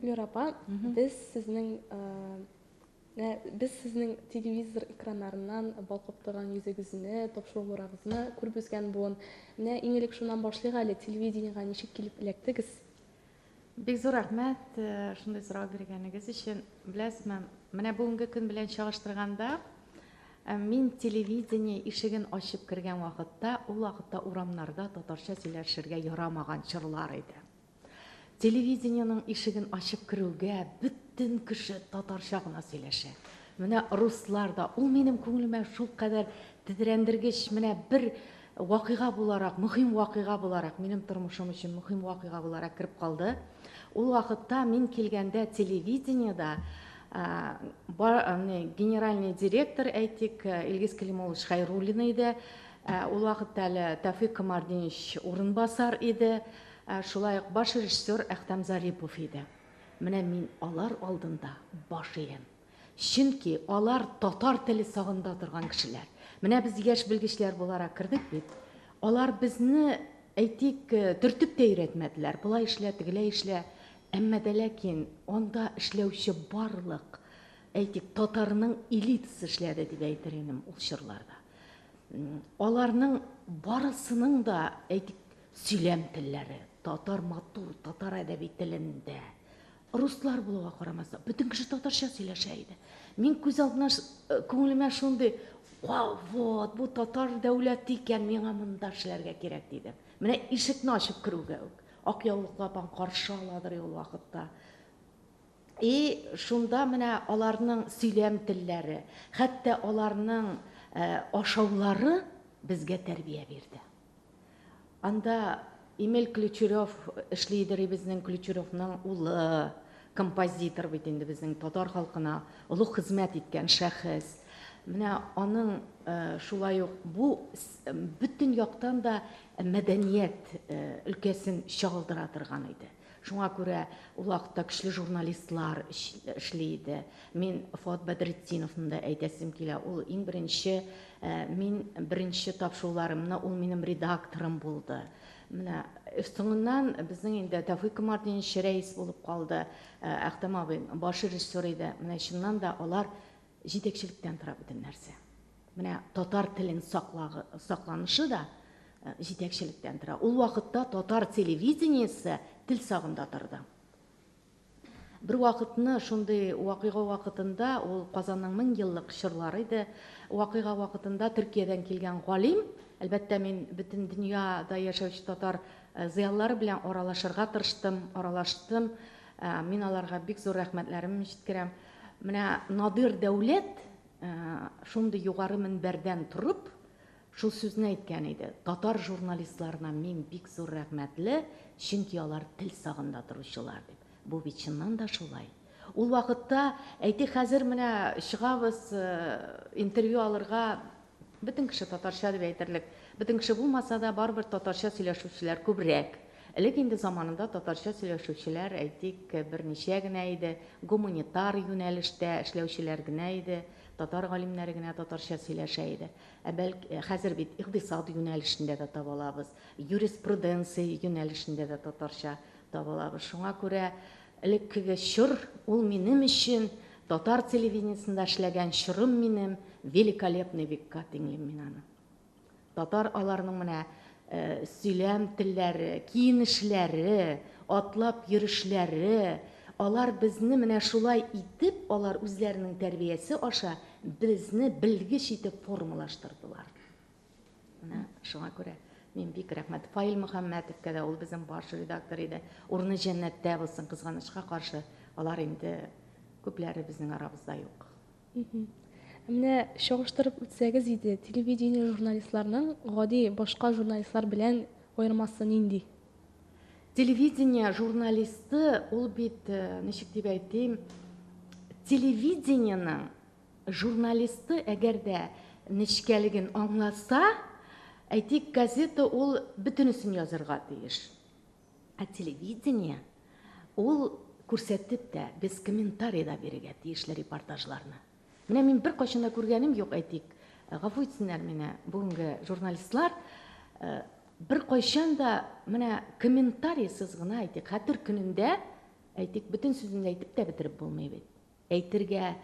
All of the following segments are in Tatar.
Флюра апа, без сезнең без сезнең телевизор экраннарыннан балкып торган йөзегезне, тапшыруларыгызны күреп үскән буын. Менә иң элек шуннан башлыйк әле, телевидениегә ничек килеп эләктегез? Бик зур рәхмәт шундый сорау биргәнегез өчен. Беләсезме, менә бүгенге көн белән чагыштырганда, мин телевидение ишеген ачып кергән вакытта, ул вакытта урамнарда татарча сөйләшергә ярамаган чорлар иде. Телевидениенең ишеген ачып керүгә бөтен кеше татарча гына сөйләшә. Менә руслар да, ул минем күңелемә шулкадәр тетрәндергеч, менә бер вакыйга буларак, мөһим вакыйга буларак, минем тормышым өчен мөһим вакыйга буларак кереп калды. Ул вакытта мин килгәндә телевидениедә генеральный директор, әйтик, Илгиз Калимуллович Хәйруллин иде. Ул вакытта әле Тәүфик Камардинович урынбасар иде. Шулай ук баш режиссер Әхтәм Зарипов иде. Менә мин алар алдында баш иям. Чөнки алар татар теле сагында торган кешеләр. Менә без яшь белгечләр буларак кердек бит. Алар безне, әйтик, төртеп тә өйрәтмәделәр. Болай эшлә, тегеләй эшлә. Әмма дә ләкин анда эшләүче барлык, әйтик, татарның элитасы эшләде дип әйтер идем ул чорларда. Аларның барысының да, әйтик, сөйләм телләре, татар матур, татар әдәби телендә. Руслар булуга карамастан, бөтен кеше татарча сөйләшә иде. Мин күз алдына, күңелемә шундый, вау, вот, бу татар дәүләте икән, миңа монда эшләргә кирәк, дидем. Менә ишекне ачып керүгә үк, ак яулыклы апаң каршы аладыр ул вакытта. И шунда менә аларның сөйләм телләре, хәтта аларның ашаулары безгә тәрбия бирде. Анда Эмиль Ключерев эшли иде, безнең Ключеревның улы, композитор бит инде безнең татар халкына олуг хезмәт иткән шәхес. Менә аның шулай ук бу бөтен яктан да мәдәният өлкәсен чагылдыра торган иде. Шуңа күрә ул вакытта көчле журналистлар эшли иде. Мин Фоат Бәдретдиновны да әйтәсем килә. Ул иң беренче, мин беренче тапшыруларымны ул минем редакторым булды. Менә соңыннан безнең инде Тәүфыйк Камартдинович рәис булып калды. Әхтәм абый баш режиссер иде. Менә чыннан да алар җитәкчелектән тора бөтен нәрсә. Менә татар телен саклагы, сакланышы да җитәкчелектән тора. Ул вакытта татар телевидениесе тел сагында торды. Бер вакытны шундый вакыйга вакытында, ул Казанның 1000 еллык чорлары иде, вакыйга вакытында Төркиядән килгән галим, әлбәттә, мин бөтен дөньяда яшәүче татар зыялылары белән аралашырга тырыштым, аралаштым. Мин аларга бик зур рәхмәтләремне җиткерәм. Менә Надир Дәүләт шундый югары мөнбәрдән торып, шул сүзне әйткән иде. Татар журналистларына мин бик зур рәхмәтле, чөнки алар тел сагында торучылар дип. Бу бит чыннан да шулай. Ул вакытта, әйтик, хәзер менә чыгабыз интервью алырга, бөтен кеше татарча дип әйтерлек. Бөтен кеше булмаса да, барыбер татарча сөйләшүчеләр күбрәк. Элек инде заманында татарча сөйләшүчеләр, әйтик, берничә генә иде, гуманитар юнәлештә эшләүчеләр генә иде, татар галимнәре генә татарча сөйләшә иде. Ә бәлки, хәзер бит икътисад юнәлешендә дә таба алабыз, юриспруденция юнәлешендә дә татарча таба алабыз. Шуңа күрә элеккеге чор, ул минем өчен, татар телевидениесендә эшләгән чорым минем великолепный векка тиңлим мин аны. Татар аларның менә сөйләм телләре, киенешләре, атлап йөрешләре, алар безне менә шулай итеп, алар үзләренең тәрбиясе аша безне белгеч итеп формалаштырдылар. Менә шуңа күрә мин бик рәхмәт Фаил Мөхәммәтовка да, ул безнең баш редактор иде. Урыны җәннәттә булсын, кызганычка каршы, алар инде күпләре безнең арабызда юк. Менә чагыштырып үтсәгез иде, телевидение журналистларының гади башка журналистлар белән аермасы нинди? Телевидение журналисты ул бит, ничек дип әйтим, телевидениенең журналисты әгәр дә нечкәлеген аңласа, әйтик, газета ул бөтенесен язырга тиеш. Ә телевидение ул күрсәтеп тә, без комментарий да бирергә тиешле репортажларны. Менә мин беркайчан да күргәнем юк, әйтик, гафу итсеннәр мине бүгенге журналистлар, беркайчан да менә комментарийсыз гына, әйтик, хәтер көнендә Әйтик, бөтен сүзне дә әйтеп тә бетереп булмый бит. Әйтергә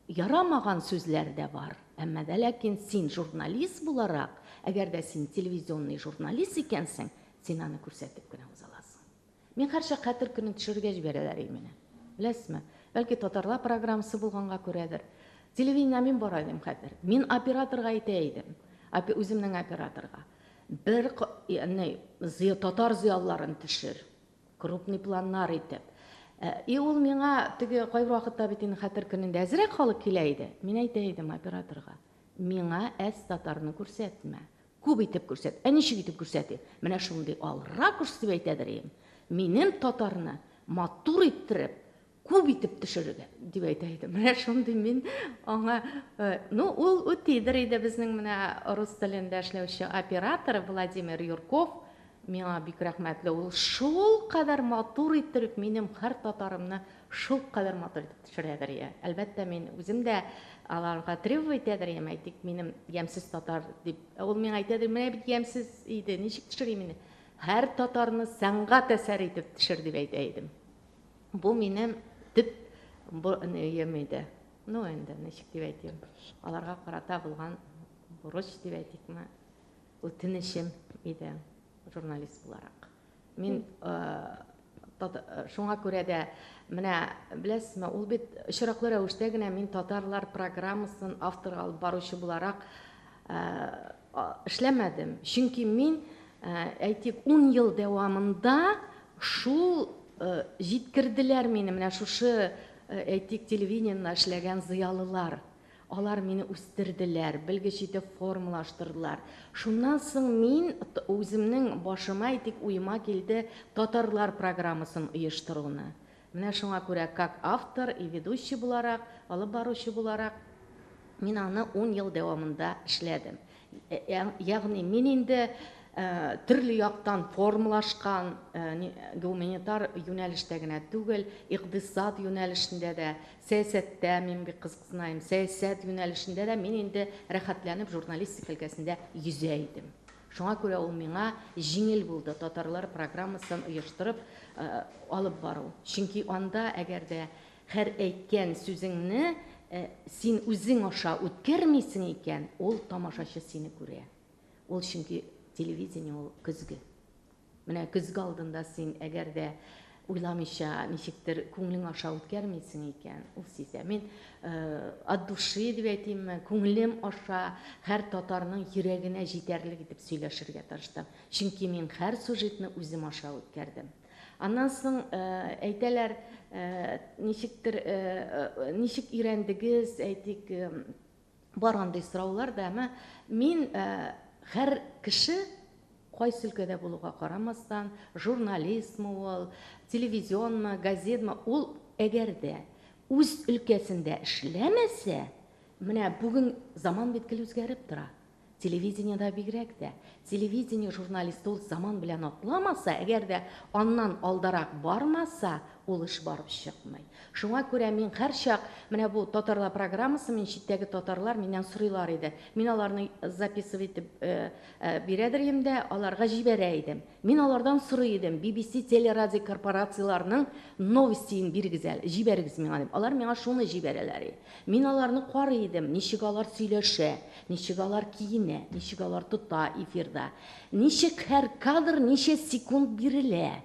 ярамаган сүзләр дә бар. Әмма дә ләкин син журналист буларак, әгәр дә син телевизионный журналист икәнсең, син аны күрсәтеп кенә уза аласың. Мин һәрчак Хәтер көнен төшерергә җибәрәләр иде мине. Беләсезме? Бәлки татарлар программасы булганга күрәдер. Телевидениегә мин бара идем хәтер. Мин операторга әйтә идем. Үземнең операторга. Бер татар зыялыларын төшер. Крупный планнар итеп. И ул миңа теге кайбер вакытта бит инде Хәтер көнендә әзрәк халык килә иде. Мин әйтә идем операторга. Миңа әз татарны күрсәтмә. Күп итеп күрсәт. Ә ничек итеп күрсәтим? Менә шундый ал ракурс дип әйтәдер идем. Минем татарны матур иттереп, күп итеп төшерергә дип әйтә идем. Менә шундый мин аңа, ну, ул үтидер иде безнең менә рус телендә эшләүче оператор Владимир Юрков миңа бик рәхмәтле. Ул шул кадәр матур иттереп минем һәр татарымны шул кадәр матур итеп төшерәдер. Я. Әлбәттә, мин үзем дә аларга требовать итәдер, ям, әйтик, минем ямьсез татар дип. Ул миңа әйтәдер, менә бит ямьсез иде, ничек төшерим инде? Һәр татарны сәнгать әсәре итеп төшер дип әйтә идем. Бу минем төп ем иде. Ну, инде, ничек дип әйтим, аларга карата булган бурыч дип әйтикме, үтенечем иде журналист буларак. Мин шуңа күрә дә, менә беләсезме, ул бит очраклы рәвештә генә мин татарлар программасын автор алып баручы буларак эшләмәдем. Чөнки мин, әйтик, 10 ел дәвамында шул җиткерделәр мине, менә шушы, әйтик, телевидениедә эшләгән зыялылар. Алар мине үстерделәр, белгеч итеп формалаштырдылар. Шуннан соң мин үземнең башыма, әйтик, уема килде татарлар программасын оештыруны. Менә шуңа күрә как автор и ведущий буларак, алып баручы буларак, мин аны 10 ел дәвамында эшләдем. Ягъни мин инде төрле яктан формалашкан, гуманитар юнәлештә генә түгел, икътисад юнәлешендә дә, сәясәттә мин бик кызыксына идем, сәясәт юнәлешендә дә мин инде рәхәтләнеп журналистика өлкәсендә йөзә идем. Шуңа күрә ул миңа җиңел булды татарлар программасын оештырып алып бару. Чөнки анда әгәр дә һәр әйткән сүзеңне син үзең аша үткәрмисең икән, ул тамашачы сине күрә. Ул чөнки телевидение ул көзге. Менә көзге алдында син әгәр дә уйламыйча ничектер күңелең аша үткәрмисең икән, ул сизә. Мин от души дип әйтимме, күңелем аша һәр татарның йөрәгенә җитәрлек итеп сөйләшергә тырыштым. Чөнки мин һәр сюжетны үзем аша үткәрдем. Аннан соң әйтәләр, ничектер, ничек өйрәндегез, әйтик, бар андый сораулар да, әмма мин һәр кеше кайсы өлкәдә булуга карамастан, журналистмы ул, телевизионмы, газетмы, ул әгәр дә үз өлкәсендә эшләмәсә, менә бүген заман бит гел үзгәреп тора. Телевидениедә бигрәк тә. Телевидение журналисты ул заман белән атламаса, әгәр дә аннан алдарак бармаса, ул эш барып чыкмый. Шуңа күрә мин һәрчак, менә бу татарлар программасы, мин читтәге татарлар миннән сорыйлар иде. Мин аларны записывать итеп бирәдер идем дә, аларга җибәрә идем. Мин алардан сорый идем, BBC телерадиокорпорацияләренең новостиен бирегез әле, җибәрегез миңа дип. Алар миңа шуны җибәрәләр иде. Мин аларны карый идем, ничек алар сөйләшә, ничек алар киенә, ничек алар тота эфирда, ничек һәр кадр ничә секунд бирелә.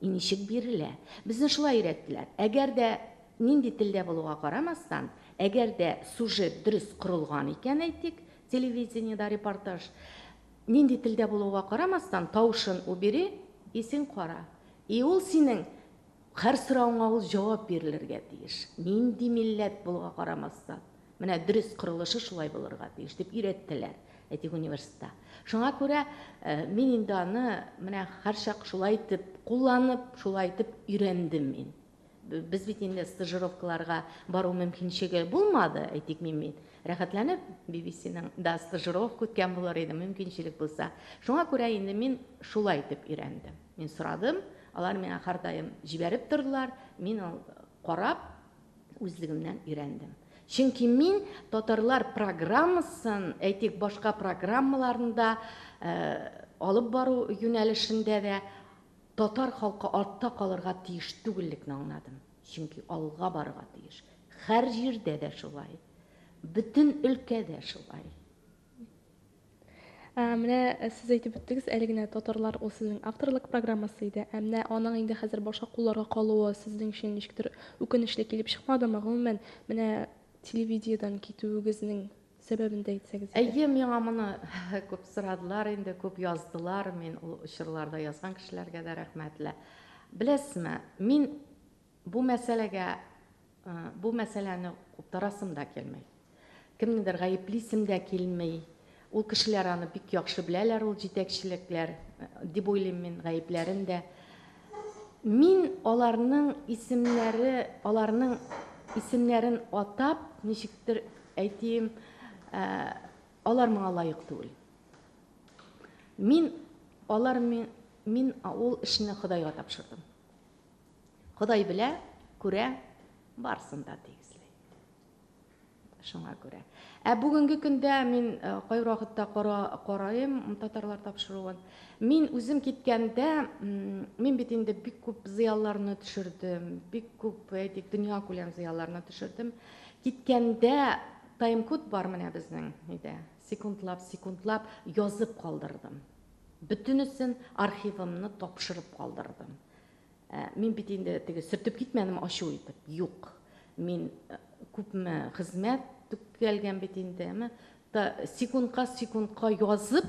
И ничек бирелә. Безне шулай өйрәттеләр. Әгәр дә нинди телдә булуга карамастан, әгәр дә сюжет дөрес корылган икән, әйтик, телевидениедә репортаж, нинди телдә булуга карамастан, тавышын убери, и син кара. И ул синең һәр соравыңа ул җавап бирелергә тиеш. Нинди милләт булуга карамастан. Менә дөрес корылышы шулай булырга тиеш дип өйрәттеләр, әйтик, университетта. Шуңа күрә мин инде аны менә һәрчак шулай итеп кулланып, шулай итеп өйрәндем мин. Без бит инде стажировкаларга бару мөмкинчелеге булмады, әйтик, мин рәхәтләнеп BBC-ның да стажировка үткән булыр идем, мөмкинчелек булса. Шуңа күрә инде мин шулай итеп өйрәндем. Мин сорадым, алар миңа һәрдаим җибәреп тордылар, мин ул карап үзлегемнән өйрәндем. Чөнки мин татарлар программасын, әйтик, башка программаларында алып бару юнәлешендә дә Татар халкы артта калырга тиеш түгеллекне аңладым. Чөнки алга барырга тиеш. Һәр җирдә дә шулай. Бөтен өлкәдә шулай. Менә сез әйтеп үттегез, әле генә Татарлар ул сезнең авторлык программасы иде. Ә менә аның инде хәзер башка кулларга калуы сезнең өчен ничектер үкенечле килеп чыкмадымы? Гомумән, менә телевидениедән китүегезнең сәбәбен дә әйтсәгез иде. Әйе, миңа моны күп сорадылар инде, күп яздылар. Мин ул чорларда язган кешеләргә дә рәхмәтле. Беләсезме, мин бу мәсьәләгә, бу мәсьәләне куптарасым да килми. Кемнедер гаеплисем дә килми. Ул кешеләр аны бик яхшы беләләр, ул җитәкчелекләр, дип уйлыйм мин, гаепләрен дә. Мин аларның исемнәре, аларның исемнәрен атап, ничектер әйтим, алар моңа лаек түгел. Мин алар мин, мин ул эшне Ходайга тапшырдым. Ходай белә, күрә, барсын да тигезли. Шуңа күрә. Ә бүгенге көндә мин э, кайбер вакытта кара, караем татарлар тапшыруын. Мин үзем киткәндә, мин бит инде бик күп зыялларны төшердем, бик күп, әйтик, дөнья күләм зыялларны төшердем. Киткәндә тайм-код бар менә безнең өйдә. Секундлап, секундлап язып калдырдым. Бөтенесен архивымны тапшырып калдырдым. Ә, мин бит инде теге сөртеп китмәдем ачу итеп. Юк. Мин э, күпме хезмәт түккәлгән бит инде, әмма та секундка секундка язып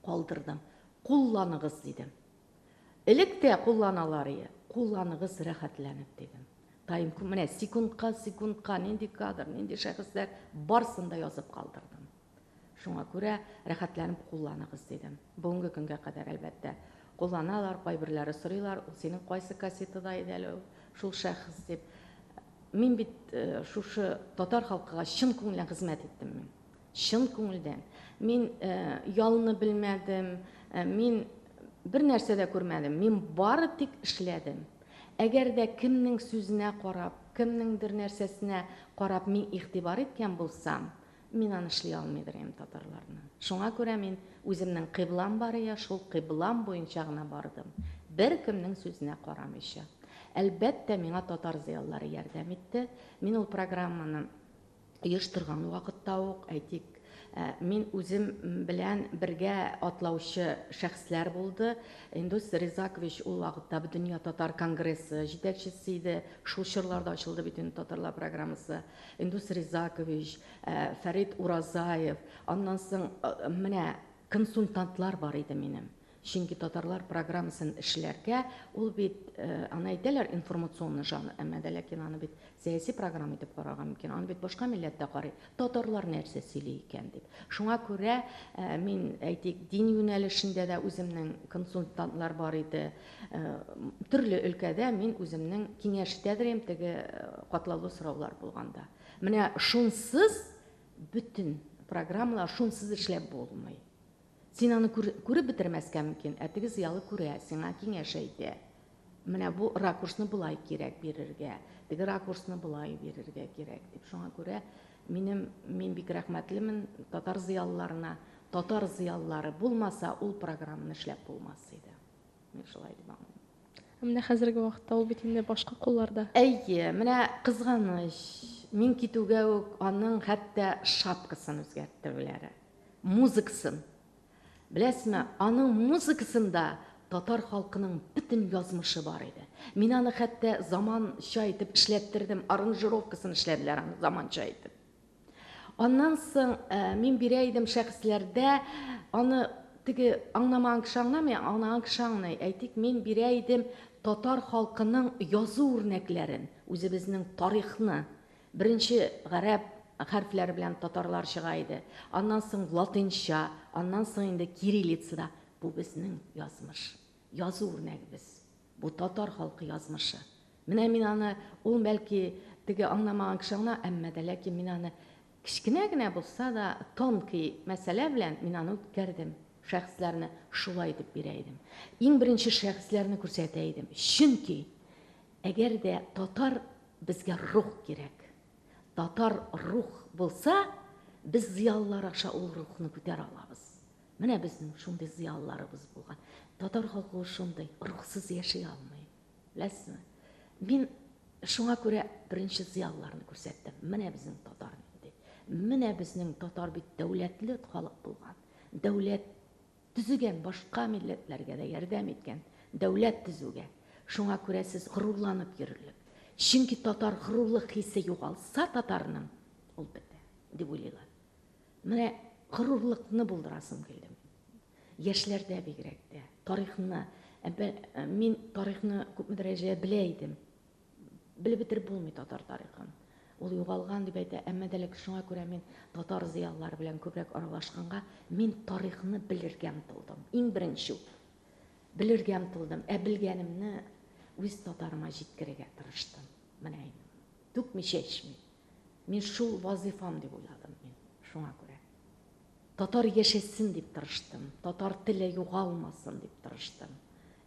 калдырдым. Кулланыгыз дидем. Элек тә кулланалар ие. Кулланыгыз рәхәтләнеп дидем. Тайм менә секундка секундка нинди кадр, нинди шәхесләр барсын да язып калдырдым. Шуңа күрә рәхәтләнеп кулланыгыз, дидем. Бүгенге көнгә кадәр, әлбәттә, кулланалар, кайберләре сорыйлар, ул синең кайсы кассетада иде әле ул, шул шәхес дип. Мин бит э, шушы татар халкыга чын күңелдән хезмәт иттем мин. Чын күңелдән. Мин э, ялны белмәдем, э, мин бер нәрсә дә күрмәдем. Мин бары тик эшләдем. Әгәр дә кемнең сүзенә карап, кемнеңдер нәрсәсенә карап мин игътибар иткән булсам, Мин аны эшли алмыйдыр идем татарларны. Шуңа күрә мин үземнең кыйблам бар ия, шул кыйблам буенча гына бардым. Беркемнең сүзенә карамыйча. Әлбәттә, миңа татар зыялылары ярдәм итте. Мин ул программаны оештырган вакытта ук, әйтик, мин үзем белән бергә атлаучы шәхесләр булды. Индус Ризакович ул вакытта Бөтендөнья татар конгрессы җитәкчесе иде. Шул чорларда ачылды бит инде татарлар программасы. Индус Ризакович, э, Фәрит Уразаев, аннан соң э, менә консультантлар бар иде минем. Чөнки татарлар программасын эшләргә, ул бит, э, аны әйтәләр информационный жанр, әмма дә ләкин аны бит сәяси программа итеп карарга мөмкин. Аны бит башка милләт тә карый. Татарлар нәрсә сөйли икән дип. Шуңа күрә мин, әйтик, дин юнәлешендә дә үземнең консультантлар бар иде. Төрле өлкәдә мин үземнең киңәш итәдер идем, теге катлаулы сораулар булганда. Менә шунсыз бөтен программалар шунсыз эшләп булмый. Син аны күреп бетермәскә мөмкин, ә теге зыялы күрә, сиңа киңәш әйтә. Менә бу ракурсны болай кирәк бирергә, теге ракурсны болай бирергә кирәк дип. Шуңа күрә минем мин бик рәхмәтлемен татар зыялыларына. Татар зыялылары булмаса, ул программаны эшләп булмас иде. Мин шулай дип аңлыйм. Ә менә хәзерге вакытта ул бит инде башка кулларда. Әйе, менә кызганыч, мин китүгә үк аның хәтта шапкасын үзгәрттерүләре, музыкасын. Беләсезме, аның музыкасында татар халкының бөтен язмышы бар иде. Мин аны хәтта заманча итеп эшләттердем, аранжировкасын эшләделәр аны заманча итеп. Аннан соң э, мин бирә идем шәхесләрдә, аны теге аңламаган кеше аңламый, аңлаган кеше аңлый. Әйтик, мин бирә идем татар халкының язу үрнәкләрен, үзебезнең тарихны. Беренче гарәп хәрефләре белән татарлар чыга иде. Аннан соң латинча, аннан соң инде кириллицада. Бу безнең язмыш, язу үрнәгебез. Бу татар халкы язмышы. Менә мин аны, ул бәлки теге аңламаган кеше аңла, әмма дә ләкин мин аны кечкенә генә булса да тонкий мәсьәлә белән мин аны үткәрдем. Шәхесләрне шулай итеп бирә идем. Иң беренче шәхесләрне күрсәтә идем. Чөнки әгәр дә татар безгә рух кирәк. Татар рух булса, без зыялылар аша ул рухны күтәрә алабыз. Менә безнең шундый зыялыларыбыз булган. Татар халкы ул шундый, рухсыз яши алмый. Беләсезме? Мин шуңа күрә беренче зыялыларны күрсәттем. Менә безнең татар нинди. Менә безнең татар бит дәүләтле халык булган. Дәүләт төзегән, башка милләтләргә дә ярдәм иткән, дәүләт төзүгә. Шуңа күрә сез горурланып йөрерлек. Чөнки татар горурлык хисе югалса татарның, ул бетә, дип уйлыйлар. Менә горурлыкны булдырасым килде. Яшьләрдә бигрәк тә. Тарихны, мин тарихны күпме дәрәҗәдә белә идем. Белеп бетереп булмый татар тарихын. Ул югалган дип әйтә, әмма дә ләкин шуңа күрә мин татар зыялылары белән күбрәк аралашканга, мин тарихны белергә омтылдым. Иң беренче үк. Белергә омтылдым. Ә белгәнемне үз татарыма җиткерергә тырыштым. Менә инде. Түкми чәчми. Мин шул вазыйфам дип уйладым мин. Шуңа күрә. Татар яшәсен дип тырыштым, татар теле югалмасын дип тырыштым.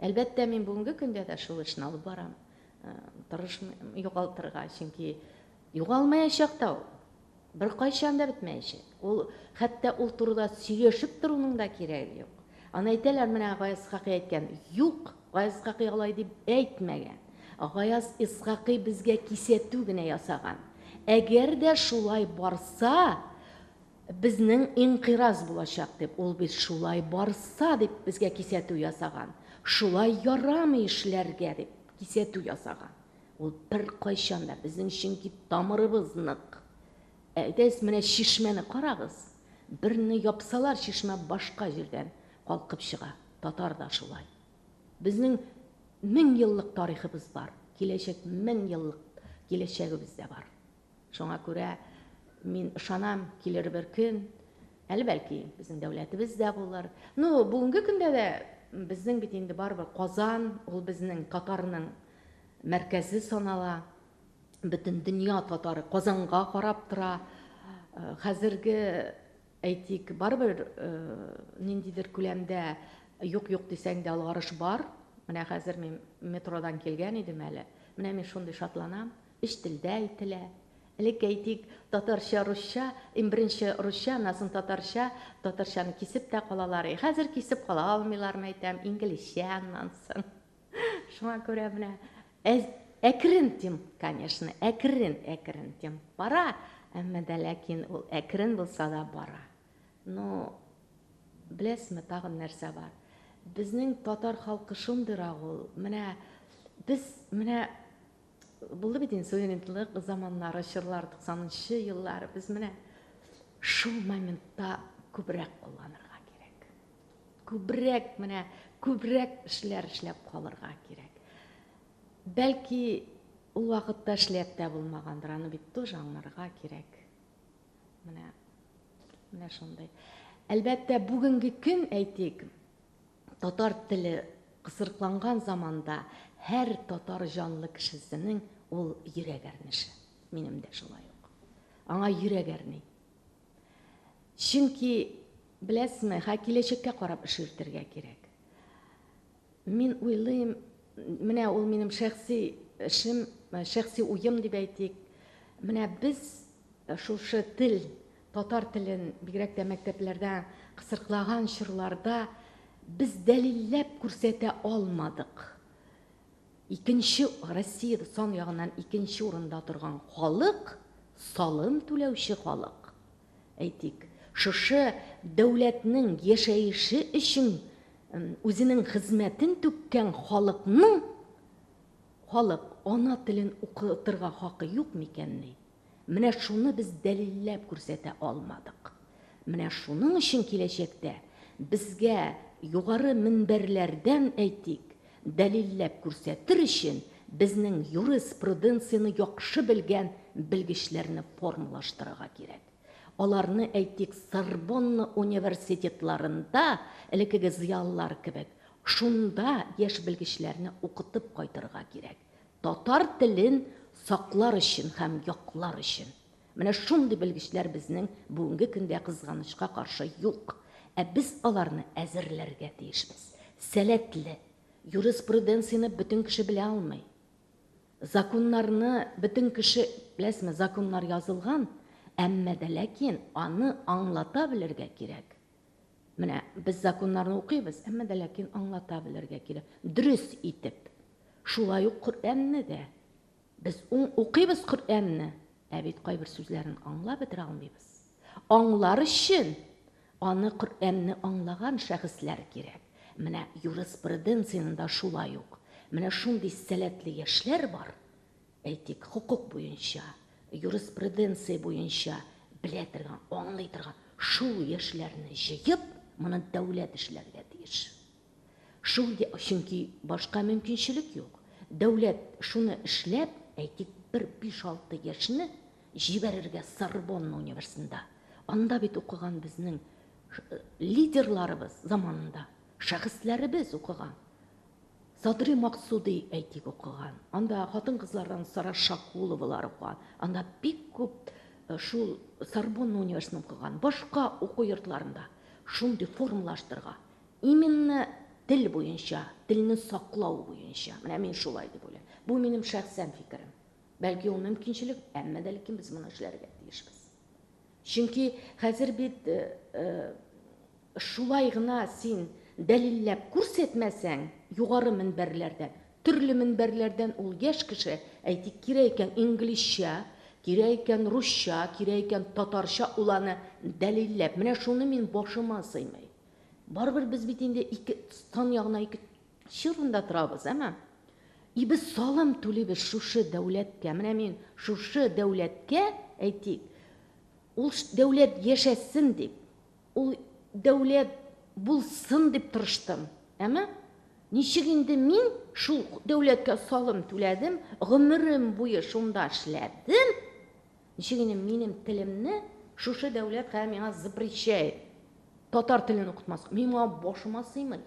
Әлбәттә, мин бүгенге көндә дә шул эшне алып барам. Тырышмыйм югалтырга, чөнки югалмаячак та ул. Беркайчан да бетмәячәк. Ул хәтта ул турыда сөйләшеп торуның да кирәге юк. Аны әйтәләр, менә Гаяз Исхакый әйткән. Юк, Гаяз Исхакый алай дип әйтмәгән. Гаяз Исхакый безгә кисәтү генә ясаган. Әгәр дә шулай барса, Безнең инкыйраз булачак дип, ул бит шулай барса дип безгә кисәтү ясаган. Шулай ярамый эшләргә дип кисәтү ясаган. Ул беркайчан да безнең чөнки тамырыбыз нык. Әйдәгез менә чишмәне карагыз. Берне япсалар чишмә башка җирдән калкып чыга. Татар да шулай. Безнең 1000 еллык тарихыбыз бар. Киләчәк 1000 еллык киләчәгебез дә бар. Шуңа күрә мин ышанам, килер бер көн, әле бәлки безнең дәүләтебез дә булыр. Ну, бүгенге көндә дә безнең бит инде барыбер Казан, ул безнең татарның мәркәзе санала. Бөтен дөнья татары Казанга карап тора. Хәзерге әйтик, барыбер ниндидер күләмдә юк-юк дисәң дә алгарыш бар. Менә хәзер мин метродан килгән идем әле. Менә мин шундый шатланам. Өч телдә әйтелә. Элек, әйтик, татарча, русча, иң беренче русча, аннан соң татарча, татарчаны кисеп тә калалар. И хәзер кисеп кала алмыйлар, мәйтәм, инглизчә аннан соң. Шуңа күрә менә әз, әкрен темп, конечно, әкрен, әкрен темп бара, әмма дә ләкин ул әкрен булса да бара. Но, беләсезме, тагын нәрсә бар? Безнең татар халкы шундыйрак ул, менә без менә Булды бит инде суверенлык заманнары, чорлар, 90 нчы еллар. Без менә шул моментта күбрәк кулланырга кирәк. Күбрәк менә күбрәк эшләр эшләп калырга кирәк. Бәлки ул вакытта эшләп тә булмагандыр, аны бит тоже аңларга кирәк. Менә менә шундый. Әлбәттә, бүгенге көн әйтик, Татар теле кысырыкланган заманда һәр татар җанлы кешесенең ул йөрәк әрнеше. Минем дә шулай ук. Аңа йөрәк әрни. Чөнки, беләсезме, хә киләчәккә карап эш йөртергә кирәк. Мин уйлыйм, менә ул минем шәхси эшем, шәхси уем дип әйтик. Менә без шушы тел Татар телен, бигрәк тә мәктәпләрдә кысрыклаган чорларда без дәлилләп күрсәтә алмадык. Икенче, Россиядә сан ягыннан икенче урында торган халык, салым түләүче халык. Әйтик, шушы дәүләтнең яшәеше өчен үзенең хезмәтен түккән халыкның халык ана телен укытырга хакы юк микәнни? Менә шуны без дәлилләп күрсәтә алмадык. Менә шуның өчен киләчәктә безгә югары мөнбәрләрдән, әйтик, дәлилләп күрсәтер өчен безнең юриспруденцияне яхшы белгән белгечләрне формалаштырырга кирәк. Аларны, әйтик, Сорбонна университетларында элеккеге зыялылар кебек, шунда яшь белгечләрне укытып кайтырга кирәк. Татар телен саклар өчен һәм яклар өчен. Менә шундый белгечләр безнең бүгенге көндә кызганычка каршы юк. Ә без аларны әзерләргә тиешбез. Сәләтле. Юриспруденцияне бөтен кеше белә алмый. Законнарны бөтен кеше, беләсезме, законнар язылган, әмма дә ләкин аны аңлата белергә кирәк. Менә без законнарны укыйбыз, әмма дә ләкин аңлата белергә кирәк. Дөрес итеп. Шулай ук Коръәнне дә. Без укыйбыз Коръәнне, ә бит кайбер сүзләрен аңлап бетерә алмыйбыз. Аңлар өчен аны Коръәнне аңлаган шәхесләр кирәк. Менә юриспруденциянең дә шулай ук. Менә шундый сәләтле яшьләр бар, әйтик, хокук буенча, юриспруденция буенча белә торган, аңлый торган шул яшьләрне җыеп, моны дәүләт эшләргә тиеш. Шул, чөнки башка мөмкинчелек юк. Дәүләт шуны эшләп, әйтик, бер 5-6 яшьне җибәрергә Сорбонна университетында. Анда бит укыган безнең лидерларыбыз заманында, шәхесләребез укыган. Садри Максуди, әйтик, укыган. Анда хатын-кызлардан Сара Шакуловалар укыган. Анда бик күп шул Сорбонна университетында укыган. Башка уку йортларында шундый формалаштырга. Именно тел буенча, телне саклау буенча. Менә мин шулай дип уйлыйм. Бу минем шәхсән фикерем. Бәлки ул мөмкинчелек, әмма дә ләкин без моны эшләргә тиешбез. Чөнки хәзер бит шулай гына син дәлилләп күрсәтмәсәң, югары мөнбәрләрдән, төрле мөнбәрләрдән ул яшь кеше, әйтик, кирәк икән инглизчә, кирәк икән русча, кирәк икән татарча, ул аны дәлилләп. Менә шуны мин башыма сыймый. Барыбер без бит инде ике сан ягына ике чирында торабыз, әмма. И без салым түлибез шушы дәүләткә. Менә мин шушы дәүләткә, әйтик, ул дәүләт яшәсен дип, ул дәүләт булсын дип тырыштым. Әмма ничек инде мин шул дәүләткә салым түләдем, гомерем буе шунда эшләдем, ничек инде минем телемне шушы дәүләт хәзер миңа запрещает татар телен укытмаска. Мин моңа башыма сыймый.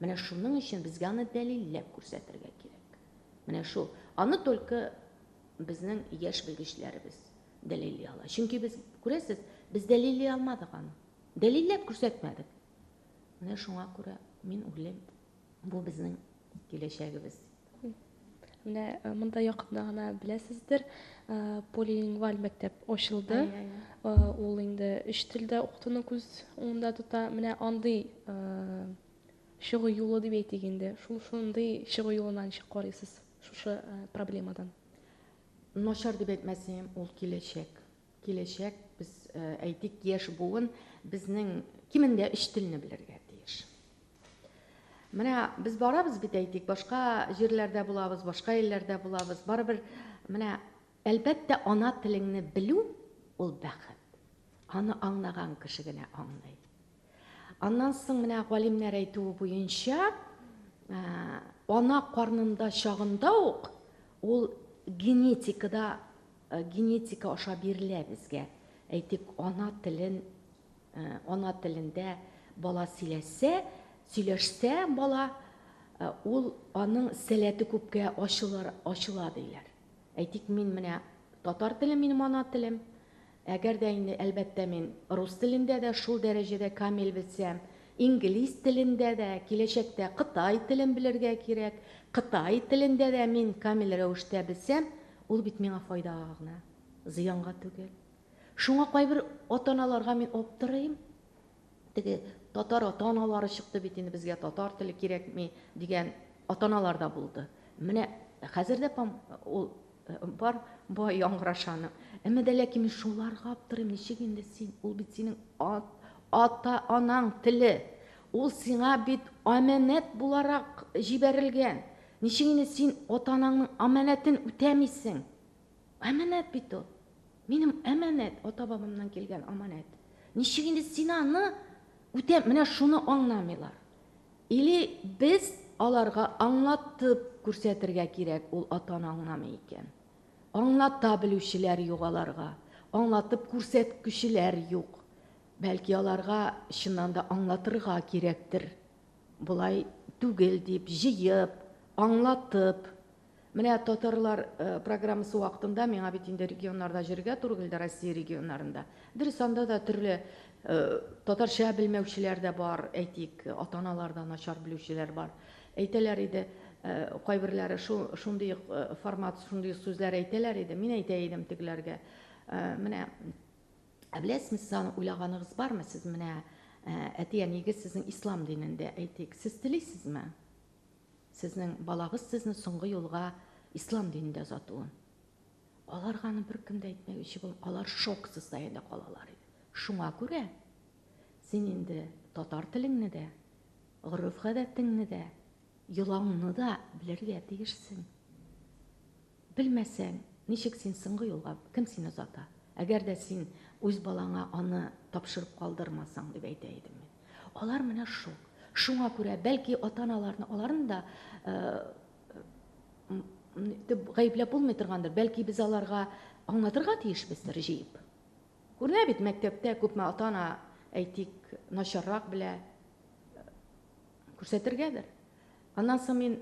Менә шуның өчен безгә аны дәлилләп күрсәтергә кирәк. Менә шул. Аны только безнең яшь белгечләребез дәлилли ала. Чөнки без, күрәсез, без дәлилли алмадык аны. Дәлилләп күрсәтмәдек. Менә шуңа күрә мин уйлыйм, бу безнең киләчәгебез. Менә монда якында гына беләсездер, полилингваль мәктәп ачылды. Ул инде өч телдә укытуны күз уңында тота. Менә андый чыгу юлы дип әйтик инде. Шул шундый чыгу юлына ничек карыйсыз шушы проблемадан? Начар дип әйтмәсем, ул киләчәк. Киләчәк, без, әйтик, яшь буын безнең кимендә өч телне белергә тиеш. Менә без барабыз бит, әйтик, башка җирләрдә булабыз, башка илләрдә булабыз. Барыбер менә әлбәттә ана телеңне белү ул бәхет. Аны аңлаган кеше генә аңлый. Аннан соң менә галимнәр әйтүе буенча, ана карнында чагында ук ул генетикада, генетика аша бирелә безгә. Әйтик, ана телен, ана телендә бала сөйләсә, сөйләшсә бала, ул аның сәләте күпкә ачылыр, ачыла диләр. Әйтик, мин менә татар теле минем ана телем. Әгәр дә инде әлбәттә мин рус телендә дә шул дәрәҗәдә камил белсәм, инглиз телендә дә, киләчәктә кытай телен белергә кирәк, кытай телендә дә мин камил рәвештә белсәм, ул бит миңа файдага гына, зыянга түгел. Шуңа кайбер ата-аналарга мин аптырыйм. Теге татар ата-аналары чыкты бит инде, безгә татар теле кирәкми дигән ата-аналар да булды. Менә хәзер дә ул бар бай яңгырашаны. Әмма дә ләкин мин шуларга аптырыйм, ничек инде син, ул бит синең ата-анаң теле. Ул сиңа бит амәнәт буларак җибәрелгән. Ничек инде син ата-анаңның амәнәтен үтәмисең? Амәнәт бит ул. Минем амәнәт, ата-бабамнан килгән амәнәт. Ничек инде син аны үтә, менә шуны аңламыйлар. Или без аларга аңлатып күрсәтергә кирәк, ул ата-ана аңламый икән. Аңлата белүчеләр юк аларга, аңлатып күрсәткүчеләр юк. Бәлки аларга чыннан да аңлатырга кирәктер. Болай түгел дип, җыеп, аңлатып. Менә татарлар программасы вакытында миңа бит инде регионнарда җөргә туры килде, Россия регионнарында. Дөрес, анда да төрле татарча белмәүчеләр дә бар, әйтик, ата-аналар да начар белүчеләр бар. Әйтәләр иде, кайберләре шундый формат, шундый сүзләр әйтәләр иде. Мин әйтә идем тегеләргә. Менә, ә беләсезме, сез аны уйлаганыгыз бармы? Сез менә Әти-әниегез сезнең ислам динендә, әйтик, сез телисезме? Сезнең балагыз сезне соңгы юлга ислам динендә озатуын. Аларга аны беркем дә әйтмәүче булып, алар шок состояниедә калалар иде. Шуңа күрә син инде татар телеңне дә, гореф-гадәтеңне дә, йолаңны да белергә тиешсең. Белмәсәң, ничек син соңгы юлга, кем сине озата? Әгәр дә син үз балаңа аны тапшырып калдырмасаң, дип әйтә идем мин. Алар менә шок. Шуңа күрә, бәлки ата-аналарны, аларны да гаепләп булмый торгандыр. Бәлки без аларга аңлатырга тиешбездер җыеп. Күренә бит, мәктәптә күпме ата-ана, әйтик, начаррак белә, күрсәтергәдер. Аннан соң мин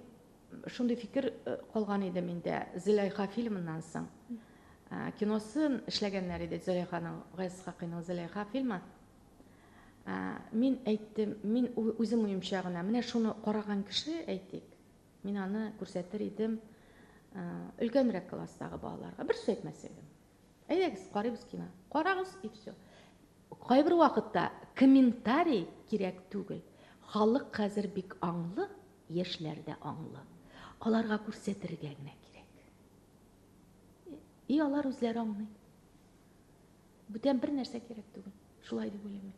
шундый фикер калган иде миндә Зөләйха фильмыннан соң. Киносын эшләгәннәр иде Зөләйханың, Гаяз Исхакыйның Зөләйха фильмы. Мин әйттем, мин үзем уемча гына, менә шуны караган кеше, әйтик, мин аны күрсәтер идем өлкәнрәк класстагы балаларга. Бер сүз әйтмәс идем. Әйдәгез, карыйбыз кино. Карагыз, и все. Кайбер вакытта комментарий кирәк түгел. Халык хәзер бик аңлы, яшьләр дә аңлы. Аларга күрсәтергә генә кирәк. И алар үзләре аңлый. Бүтән бер нәрсә кирәк түгел. Шулай дип уйлыйм мин.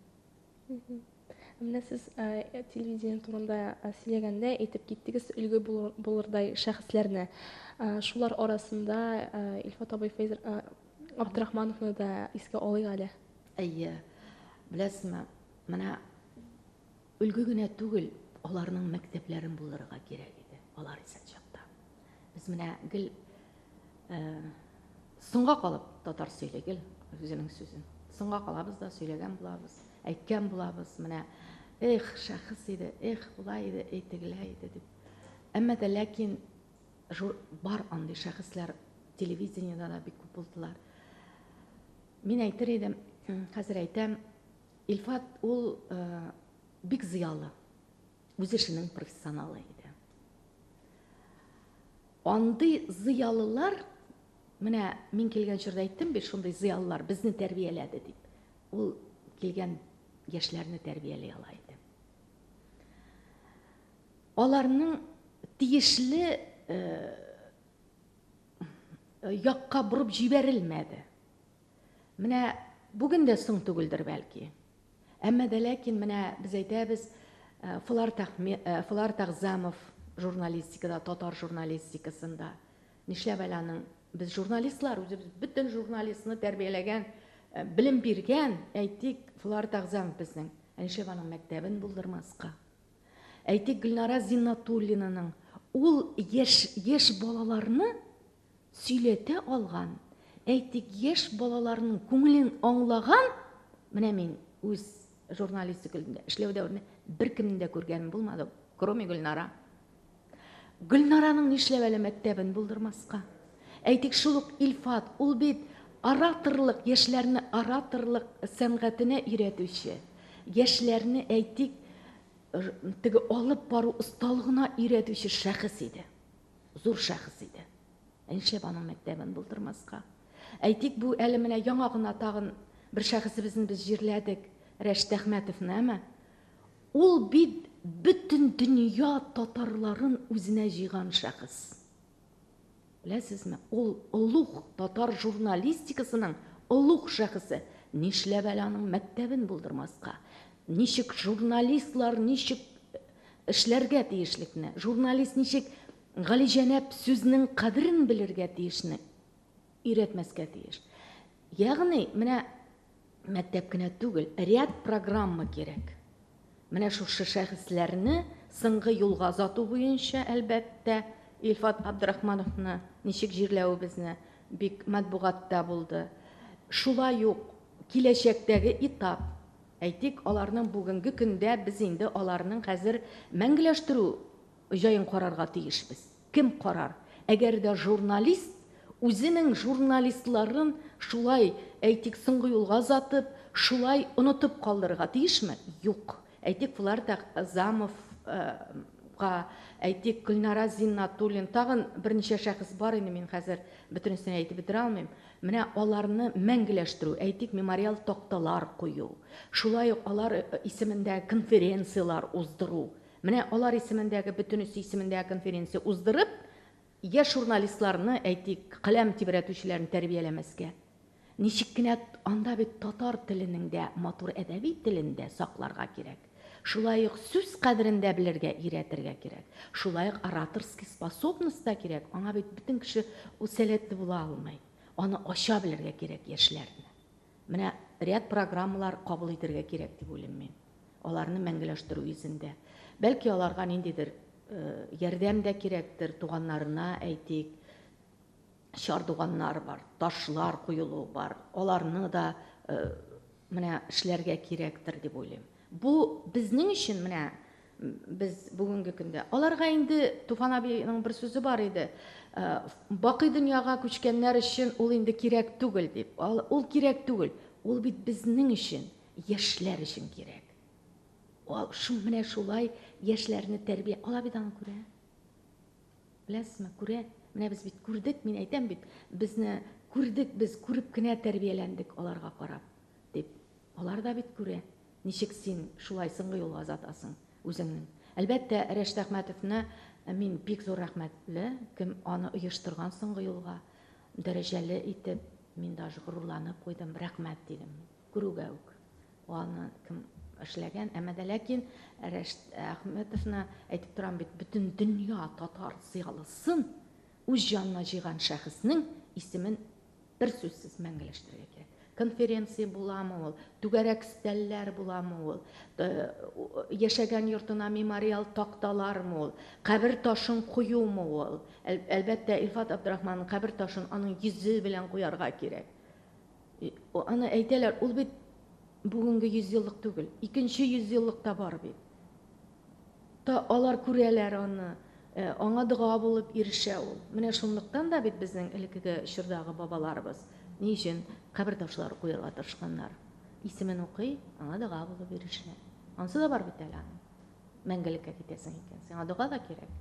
Менә сез телевидение турында сөйләгәндә әйтеп киттегез өлге булырдай шәхесләрне. Шулар арасында Илфат абый Фәйзер Абдрахмановны да искә алыйк әле. Әйе. Беләсезме, менә өлге генә түгел, аларның мәктәпләрен булдырырга кирәк иде, алар исән чакта. Без менә гел соңга калып татар сөйли гел үзенең сүзен. Соңга калабыз да сөйләгән булабыз, әйткән булабыз. Менә эх, шәхес иде, эх, болай иде, эй, тегеләй иде дип. Әмма дә ләкин бар андый шәхесләр телевидениедә дә бик күп булдылар. Мин әйтер идем, хәзер әйтәм, Илфат ул бик зыялы, үз эшенең профессионалы иде. Андый зыялылар, менә мин килгән чорда әйттем бит, шундый зыялылар безне тәрбияләде дип. Ул килгән яшьләрне тәрбияли ала иде. Аларның тиешле якка борып җибәрелмәде. Менә бүген дә соң түгелдер бәлки. Әмма дә ләкин менә без әйтәбез, Флар Флар Тәгъзамов журналистикада, татар журналистикасында. Нишләп әле аның без журналистлар, үзебез бөтен журналистны тәрбияләгән, белем биргән, әйтик, Флар Тәгъзамов безнең. Ә нишләп аның мәктәбен булдырмаска? Әйтик, Гөлнара Зиннатуллинаның ул яшь яшь балаларны сөйләтә алган, әйтик, яшь балаларның күңелен аңлаган, менә мин үз журналистика өлкәсендә эшләү дәверендә беркемне дә күргәнем булмады, кроме Гөлнара. Гөлнараның нишләп әле мәктәбен булдырмаска? Әйтик, шул ук Илфат, ул бит ораторлык, яшьләрне ораторлык сәнгатенә өйрәтүче, яшьләрне, әйтик, теге алып бару осталыгына өйрәтүче шәхес иде. Зур шәхес иде. Ә нишләп аның мәктәбен булдырмаска? Әйтик, бу әле менә яңа гына тагын бер шәхесебезне без җирләдек, Рәшит Әхмәтовны, әмма ул бит бөтен дөнья татарларын үзенә җыйган шәхес. Беләсезме, ул олуг татар журналистикасының олуг шәхесе. Нишләп әле аның мәктәбен булдырмаска? Ничек журналистлар ничек эшләргә тиешлекне, журналист ничек галиҗәнәп сүзнең кадерен белергә тиешне өйрәтмәскә тиеш. Ягъни, менә мәктәп кенә түгел, ряд программа кирәк. Менә шушы шәхесләрне соңгы юлга озату буенча, әлбәттә, Илфат Абдрахмановны ничек җирләвебезне бик матбугатта булды. Шулай ук киләчәктәге этап, әйтик, аларның бүгенге көндә без инде аларның хәзер мәңгеләштерү җаен карарга тиешбез. Кем карар? Әгәр дә журналист үзенең журналистларын шулай, әйтик, соңгы юлга озатып, шулай онытып калдырырга тиешме? Юк. Әйтик, Флар Тәгъзамовка Зариповка, әйтик, Гөлнара Зиннатуллин, тагын берничә шәхес бар инде, мин хәзер бөтенесен әйтеп бетерә алмыйм. Менә аларны мәңгеләштерү, әйтик, мемориал такталар кую, шулай ук алар исемендә конференцияләр уздыру. Менә алар исемендәге, бөтенесе исемендәге конференция уздырып, яшь журналистларны, әйтик, каләм тибрәтүчеләрне тәрбияләмәскә. Ничек кенә анда бит татар теленең дә матур әдәби телен дә сакларга кирәк. Шулай ук сүз кадерен дә белергә өйрәтергә кирәк. Шулай ук ораторский способность та кирәк. Аңа бит бөтен кеше ул сәләтле була алмый. Аны ача белергә кирәк яшьләрне. Менә ряд программалар кабул итәргә кирәк дип уйлыйм мин. Аларны мәңгеләштерү йөзендә. Бәлки аларга ниндидер ярдәм дә кирәктер, туганнарына әйтик, чардуганнар бар, ташлар куелу бар. Аларны да менә эшләргә кирәктер дип уйлыйм. Бу безнең өчен менә без бүгенге көндә. Аларга инде Туфан абыйның бер сүзе бар иде. Бакый дөньяга күчкәннәр өчен ул инде кирәк түгел дип. Ул кирәк түгел. Ул бит безнең өчен, яшьләр өчен кирәк. Ул шул менә шулай яшьләрне тәрбия. Алар бит аны күрә. Беләсезме, күрә. Менә без бит күрдек, мин әйтәм бит, безне күрдек, без күреп кенә тәрбияләндек аларга карап, дип. Алар да бит күрә. Ничек син шулай соңгы юлга озатасың үзеңнең. Әлбәттә, Рәшит Әхмәтовны мин бик зур рәхмәтле, кем аны оештырган соңгы юлга, дәрәҗәле итеп, мин даже горурланып куйдым, рәхмәт дидем, күрүгә үк. Аны кем эшләгән, әмма дә ләкин Рәшит Әхмәтовны әйтеп торам бит, бөтен дөнья татар зыялысын үз җанына җыйган шәхеснең исемен бер сүзсез мәңгеләштерергә кирәк. Конференция буламы ул, түгәрәк өстәлләр буламы ул, яшәгән йортына мемориал такталармы ул, кабер ташын куюмы ул. Әлбәттә, Илфат Абдрахманның кабер ташын аның йөзе белән куярга кирәк. Аны әйтәләр, ул бит бүгенге йөзьеллык түгел, икенче йөзьеллык та бар бит. Та алар күрәләр аны, аңа дога булып ирешә ул. Менә шунлыктан да бит безнең элеккеге чордагы бабаларыбыз ни өчен кабер ташлары куярга тырышканнар. Исемен укый, аңа дога булып ирешә. Ансы да бар бит әле аның. Мәңгелеккә китәсең икән, сиңа дога да кирәк.